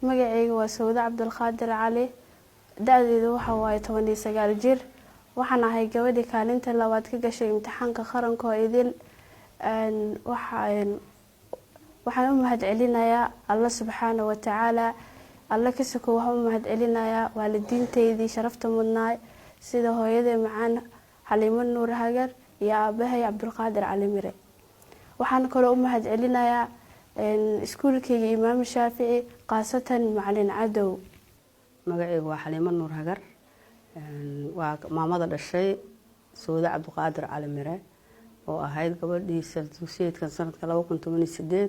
Magacayga waa Sawde Cabdulqaadir Cali, da-deedu waxa waaye 19 jir. Waxaan ahay gabadhii kaalinta labaad ka gashay imtixaanka qaranka oo idil. Waxaan u mahad celinayaa Alla subxaana wa tacaala. Alla ka soko, waxaan u mahad celinayaa waalidiinteydii sharafta mudnaay, sida hooyaday macaan Xaliimo Nuur Hagar iyo aabahay Cabdulqaadir Cali Mire. Waxaan kaloo u mahad celinayaa iskuulkayga Imaam Shaafici, khaasatan Macalin Cadow. Magacaygu waa Xaliimo Nuur Hagar, waa maamada dhashay Sawde Cabdiqaadir Cali Mire, oo ahayd gabadhii dugsiyeedkan sanadka 2018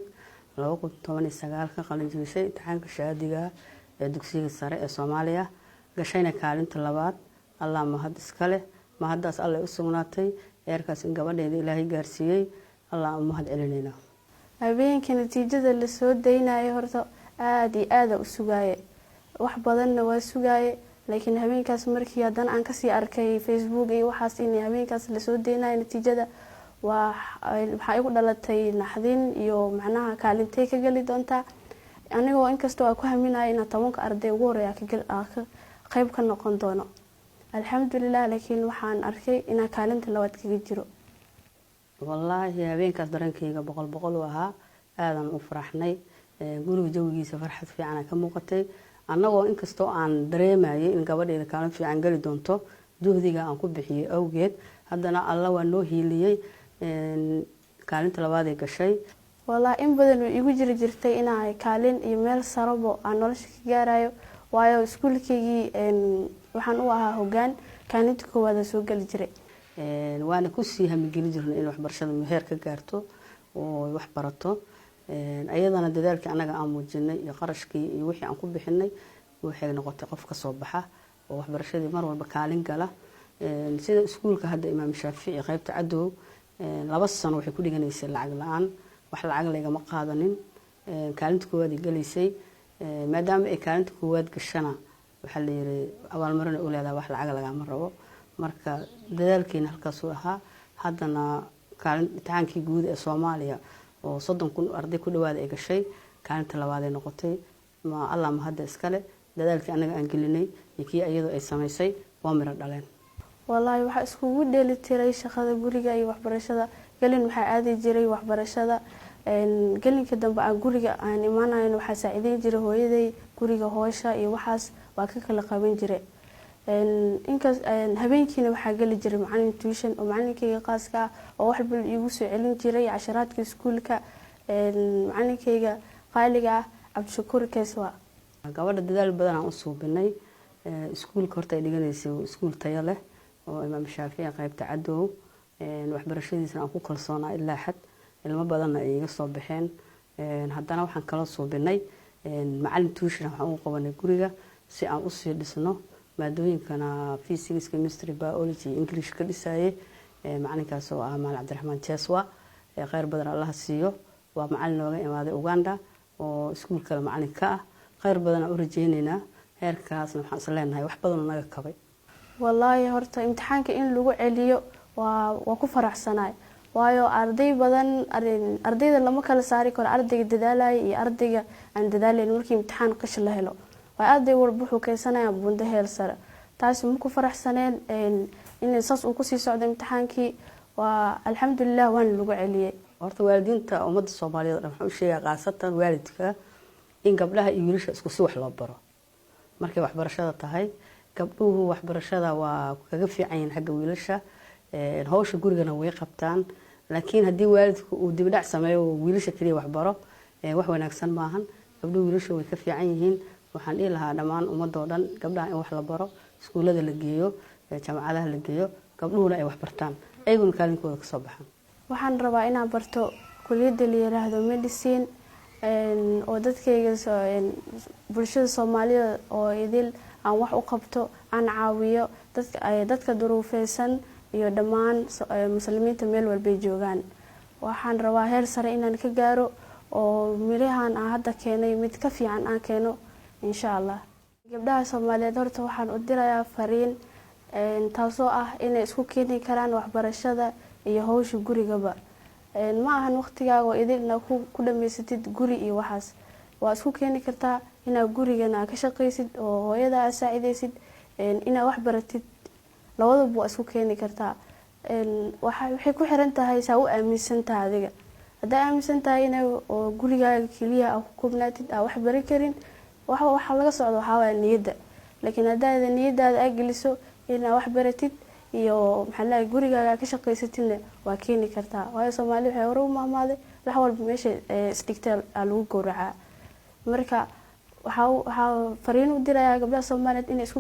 2019 ka qalin jebisay imtixaanka shahaadiga ee dugsiga sare ee Soomaaliya, gashayna kaalinta labaad. Allah mahad iska leh, mahaddaas Allay u sugnaatay. Eerkaas in gabadheeda Ilaahay gaarsiiyey, Allah u mahad celinaynaa. Habeenka natiijada lasoo daynayo horta aada iyo aada u sugaaye, wax badanna waa sugaaye, laakiin habeenkaas markii haddana aan kasii arkay Facebook iyo waxaas in habeenkaas lasoo daynayo natiijada, waa waxaa igu dhalatay naxdin iyo macnaha kaalintay ka geli doontaa, anigoo inkastoo aan ku haminayo inaan 10-ka arday ugu horeeya qeyb ka noqon doono, alxamdulilah. Laakiin waxaan arkay inaan kaalinta labaad kaga jiro. Wallaahi habeenkaas dareenkayga 100% uu ahaa, aadan u faraxnay. Guriga jawigiisa farxad fiicana ka muuqatay, annagoo inkastoo aan dareemayay in gabadheeda kaalin fiican geli doonto juhdiga aan ku bixiyey awgeed, haddana Alla waa noo hiiliyey, kaalinta labaaday gashay. Wallaahi in badan uu igu jiri jirtay inaa kaalin iyo meel sarabo aan nolosha ka gaarayo, waayo iskuulkaygii waxaan u ahaa hogaan, kaalinta koowaada soo geli jiray. Waana kusii hamigeli jirnay in waxbarashada heer ka gaarto oo wax barato. Ayadana dadaalkii annaga aan muujinay iyo qarashkii iyo wixii aan ku bixinay, waxay noqotay qof ka soo baxa oo waxbarashadii mar walba kaalin gala. Sida iskuulka hadda Imaam Shaafici qaybta Cadow, 2 sano waxay ku dhiganaysay lacag la-aan, wax lacag laygama qaadanin. Kaalinta koowaad ay galaysay. Maadaama ay kaalinta koowaad gashana, waxaa la yiri abaalmarina u leedahay, wax lacag lagama rabo. Marka dadaalkeena halkaasuu ahaa. Haddana kaalin imtixaankii guud ee Soomaaliya oo 30,000 arday ku dhawaada ay gashay, kaalinta labaad ay noqotay. Ma Allah mahadda iskale, dadaalkii annaga aan gelinay iyo kii iyadoo ay samaysay waa miro dhaleen. Wallaahi waxaa iskugu dheeli tiray shaqada guriga iyo waxbarashada. Gelin waxaa aadi jiray waxbarashada, gelinka dambe aan guriga aan imaanayn waxaa saaciideyn jiray hooyaday guriga, hoosha iyo waxaas waa ka kala qaban jiray. Inkaas habeenkiina waxaa geli jiray macalin tuition oo macalinkayga qaaska ah, oo wax walba iigu soo celin jiray casharaadka iskuulka, macalinkayga qaaliga ah Cabdishakuur Keeswa. Gabadha dadaal badan aan u suubinay. Iskuulka horta ay dhiganaysay iskuul tayo leh oo Imaam Shaafici qaybta Cadow, waxbarashadiisana aan ku kalsoonaa ilaa xad, ilmo badanna ay iga soo baxeen. Haddana waxaan kala suubinay macalin tuition, waxaan ugu qabanay guriga si aan usii dhisno maadooyinkana, physics, chemistry, biology, English ka dhisayay, macalinkaas oo ah Macalin Cabdiraxmaan Jeswa. Kheyr badan Allaha siiyo. Waa macalin nooga imaaday Uganda oo iskuul kale macalin ka ah. Kheyr badan aan u rajeyneynaa. Heerkaasna waxaan is leenahay wax badanoo naga kabay. Wallaahi horta imtixaanka in lagu celiyo waa ku faraxsanaay, waayo arday badan, ardayda lama kala saari karo ardayga dadaalaya iyo ardayga aan dadaalayn. Markii imtixaan qish la helo, waayo arday walba wuxuu keensanaya buundo heel sare. Taasi ma ku faraxsaneen in saas uu kusii socdo imtixaankii. Waa alxamdulilah, waana lagu celiyey. Horta waalidiinta ummadda Soomaaliyeed o dhan waxaan u sheegaa, khaasatan waalidka, in gabdhaha iyo wiilasha isku si wax loo baro markay waxbarashada tahay. Gabdhuhu waxbarashada waa kaga fiican yihiin xagga wiilasha, hawsha gurigana way qabtaan. Laakiin haddii waalidku uu dibdhac sameeyo oo wiilasha keliya waxbaro, wax wanaagsan maahan. Gabdhuhu wiilasha way ka fiican yihiin. Waxaan dhihi lahaa dhammaan ummadoo dhan, gabdhaha in wax la baro, iskuullada la geeyo, jaamacadaha la geeyo, gabdhuhuna ay waxbartaan, ayaguna kaalinkooda kasoo baxaan. Waxaan rabaa inaan barto kuliyadda la yiraahdo medicine, oo dadkayga, bulshada Soomaalida oo idil aan wax u qabto, aan caawiyo dadka duruufeysan iyo dhammaan muslimiinta meel walbay joogaan. Waxaan rabaa heer sare inaan ka gaaro oo mirahan aan hadda keenay mid ka fiican aan keeno, insha Allah. Gabdhaha Soomaaliyeed horta waxaan u dirayaa fariin, taasoo ah inay isku keeni karaan waxbarashada iyo hawsha gurigaba. Ma ahan waqtigaaga oo idil inaad ku dhamaysatid guri iyo waxaas. Waa isku keeni kartaa. Inaad gurigana aa ka shaqaysid oo hooyada aa saacidaysid, inaad wax baratid, labadaba waa isku keeni kartaa. Waxay ku xiran tahay saa u aaminsan tahay adiga. Haddaa aaminsan tahay ina oo gurigaaga keliya aa ku koobnaatid, aa wax bari karin, waxa laga socdo waxaa waaya niyadda. Laakiin haddaada niyadaada aa geliso inaa wax baratid iyo, maxaa lahay, gurigaaga aa ka shaqaysatidna, waa keeni kartaa. Waayo, Soomaali waxay hore u mahmaaday: "Wax walba meesha isdhigtay aa lagu gowracaa." Marka waxaa fariin u dirayaa gabdhaha Soomaaliyeed inay isku,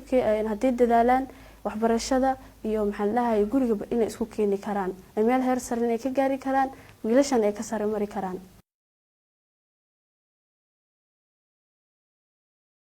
haddii dadaalaan, waxbarashada iyo, maxaa lahay, gurigaba inay isku keeni karaan, ay meel heer sare inay ka gaari karaan, wiilashan ay ka sare mari karaan.